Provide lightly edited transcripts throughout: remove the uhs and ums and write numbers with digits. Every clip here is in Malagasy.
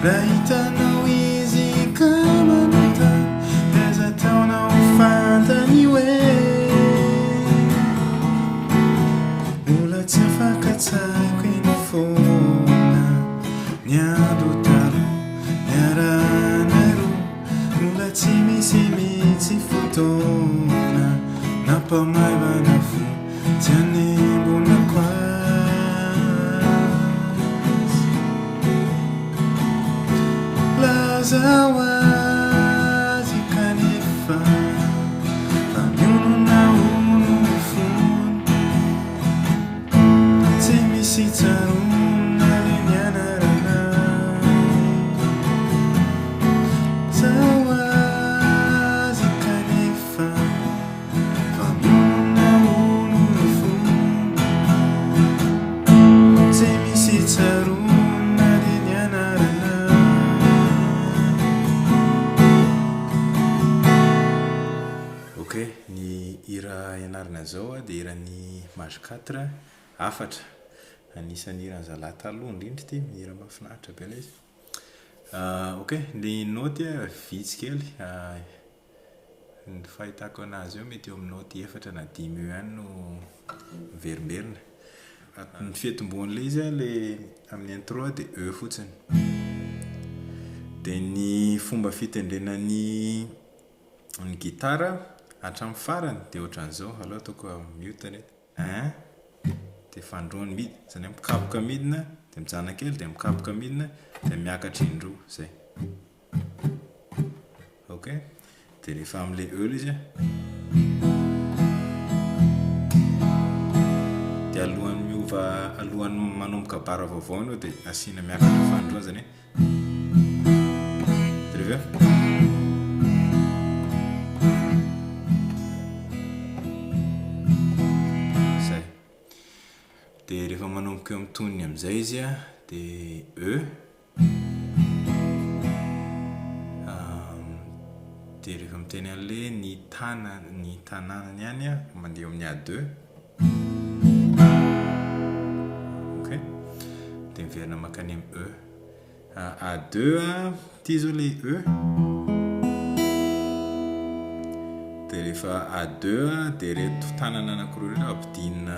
Raha hitanao izy ka manontany dia aza ataonao ho fantany hoe Mbola tsy afaka an-tsaiko iny foana Ny andro taloha niarahanay roa Mbola tsy misy mihitsy fotoana Nampamaivana fo tsy hanembonako azy Lazao azy kanefa Fa mionona hono ny fony Tsy misy tsaroana le nianarana Lazao azy kanefa Fa mionona hono ny fony Tsy misy tsaroana le nianarana. Ok, ny hira ianarana izao dia hiran'i Mage 4, Hafatra. Anisan'ny hiran'ny zalahy taloha indrindra ity, hira mahafinaritra be ilay izy. Ok, ny naoty vitsy kely, ny fahitako anazy eo mety eo amin'ny naoty efatra na dimy eo ihany no miverimberina. Ny fiantombohan'ilay izy ilay amin'ny intro dia E fotsiny. Dia ny fomba fitendrena ny ny gitara hatramin'ny farany dia ohatran'izao, aleo ataoko mute anie, un, dia fanindroany midina, izany hoe mikapoka midina dia mijanona kely dia mikapoka midina dia miakatra indroa, izay. Ok, dia rehefa amin'ilay E ilay izy an, dia alohan'ny miova, alohan'ny manomboka barre vaovao ianao dia asiana miakatra fanindroany izany hoe. Jereo. Zay. Dia rehefa manomboka eo amin'ny tonony amin'izay izy a, dia E. Dia rehefa miteny an'ilay ny tana ny tanànany ihany a, mandeha eo amin'ny A deux. Ok. Dia miverina mankany amin'ny E. A deux a, ity izao ilay E. Dia rehefa A deux a, dia ireto tanana anankiroa ireto ampidinina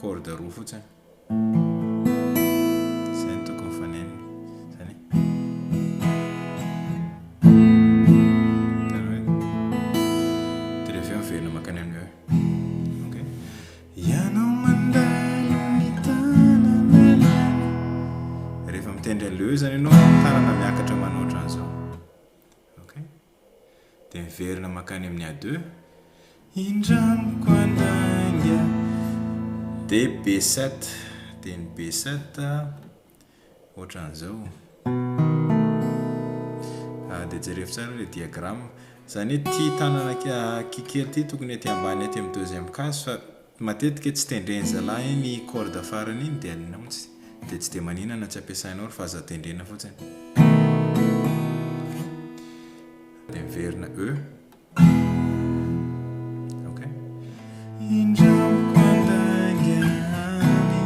corde roa fotsiny. Izay no tokony fanenony. Izany hoe. Dia rehefa avy eo miverina mankany amin'ny E. Ok. Ianao mandalo ny tanana lany. Rehefa mitendry an'ilay E izany ianao, tanana miakatra manao ohatran'izao. Ok. Dia miverina mankany amin'ny A deux. Indramiko andainga. Dia B sept. Dia ny B sept ohatran'izao. Dia jerevo tsara ilay diagramme. Izany hoe ity tanana kely ity tokony aty ambany aty amin'ny deuxième case fa matetika tsy tendren'ny zalahy iny corde farany iny dia alina mihitsy. Dia tsy dia maninona na tsy ampiasainao fa aza tendrena fotsiny. Dia miverina E. Ok. Indramiko andainga any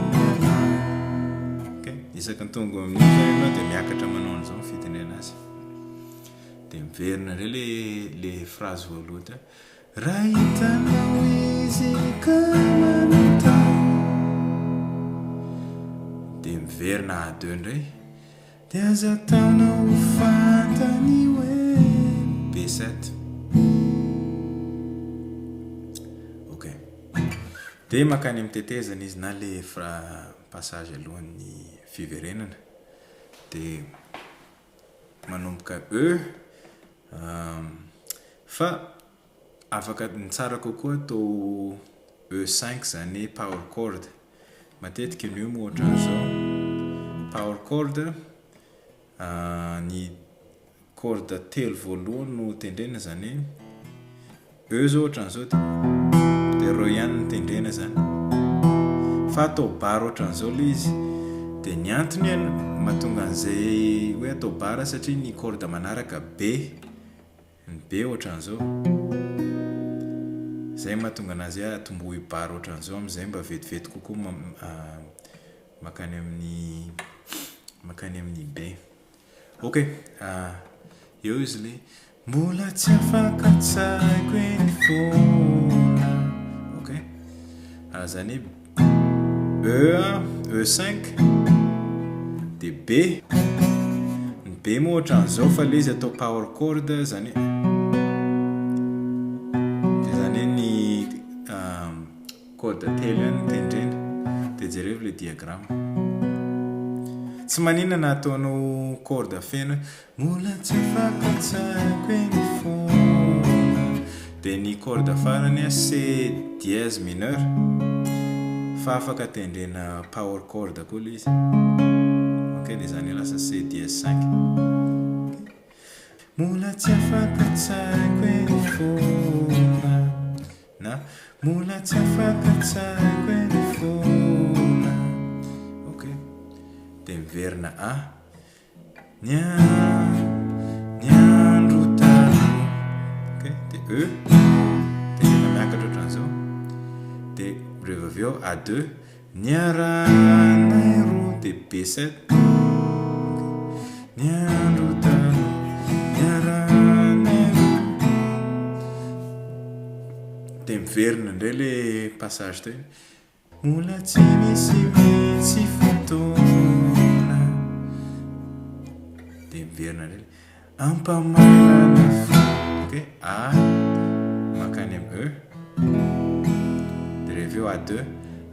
Ok. Isaky ny tonga amin'io zany ianao dia miakatra manao an'izao ny fitenena azy. Dia miverina indray le le phrase voalohany teo. Raha hitanao izy ka manontany. Dia miverina A deux indray. Dia aza ataonao ho fantany hoe. B sept. Ok. Dia mankany amin'ny tetezana izy na le passage alohan'ny fiverenana. Dia manomboka E. Fa afaka ny tsara kokoa atao E cinq izany hoe power chord. Matetika ny E moa ohatran'izao. Power chord, ny corde telo voalohany no tendrena izany hoe E zao ohatran'izao dia dia ireo ihany no tendrena izany. Fa atao barre ohatran'izao ilay izy. Dia ny antony mahatonga an'izay hoe atao barre satria ny corde manaraka B. Ny B ohatran'izao. Izay no mahatonga anazy hoe atombohy barre ohatran'izao amin'izay mba vetivety kokoa mankany amin'ny mankany amin'ny B. Ok, eo izy le mbola tsy afaka an-tsaiko eny foana. Ok, zany hoe E, E5, dia B. Ny B moa ohatran'izao fa le izy atao power chord zany hoe dia zany hoe ny Code telo ihany no tendrena. Dia jerevo ilay diagramme. Tsy maninona na ataonao corde feno hoe Mbola tsy afaka an-tsaiko eny foana. Dia ny corde farany C dièse mineur. Fa afaka tendrena power chord koa ilay izy. Ok, dia izany hoe lasa C dièse cinq. Mbola tsy afaka an-tsaiko eny foana. Na mbola tsy afaka an-tsaiko eny foana. Ok. Dia miverina A. Ny ny andro taloha. Ok. Dia E. Dia tena miakatra ohatran'izao. Dia rehefa avy eo A2. Niarahanay roa dia B7. Ok. Ny andro taloha niarahanay roa. Dia miverina indray ilay passage teo iny. Mbola tsy misy mihitsy fotoana. Dia miverina indray ilay ampamainana fo. Ok. A mankany amin'ny E. Dia rehefa eo A2.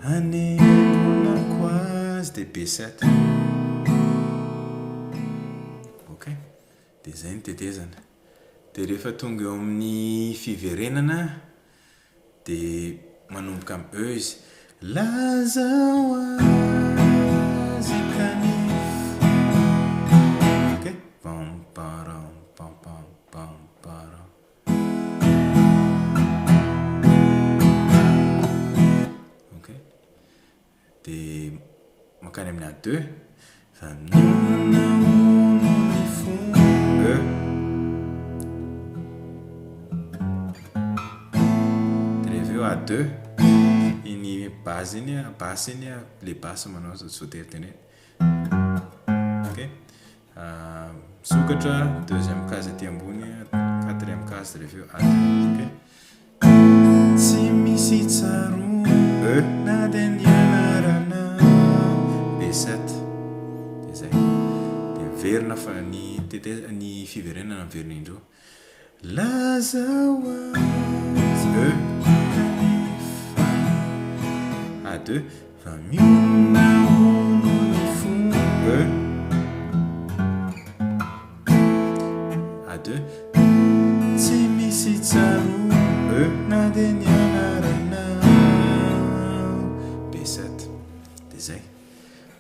Hanembonako azy dia B7. Ok. Dia izay ny tetezana. Dia rehefa tonga eo amin'ny fiverenana dia manomboka amin'ny E izy. Lazao azy kanefa. Ok. Pam param pam pam pam param. Ok. Dia mankany amin'ny A deux. Fa mionona hono ny fo. E. Dia rehefa eo A deux. Iny base iny, basse iny, ilay basse manao azy tsy voatery tenenina. Ok. Misokatra, deuxième case aty ambony, quatrième case rehefa eo A deux. Ok. Tsy misy tsaroana E na dia ny anarana B7. Dia zay. Dia miverina fa ny tete ny fiverenana miverina indroa. Lazao azy E kanefa A deux fa mionona hono ny fo E A deux Tsy misy tsaroana E na dia ny anaranao B7 Dia zay.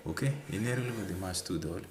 Ok, iny ary aloha fa dia mazotoa daholo.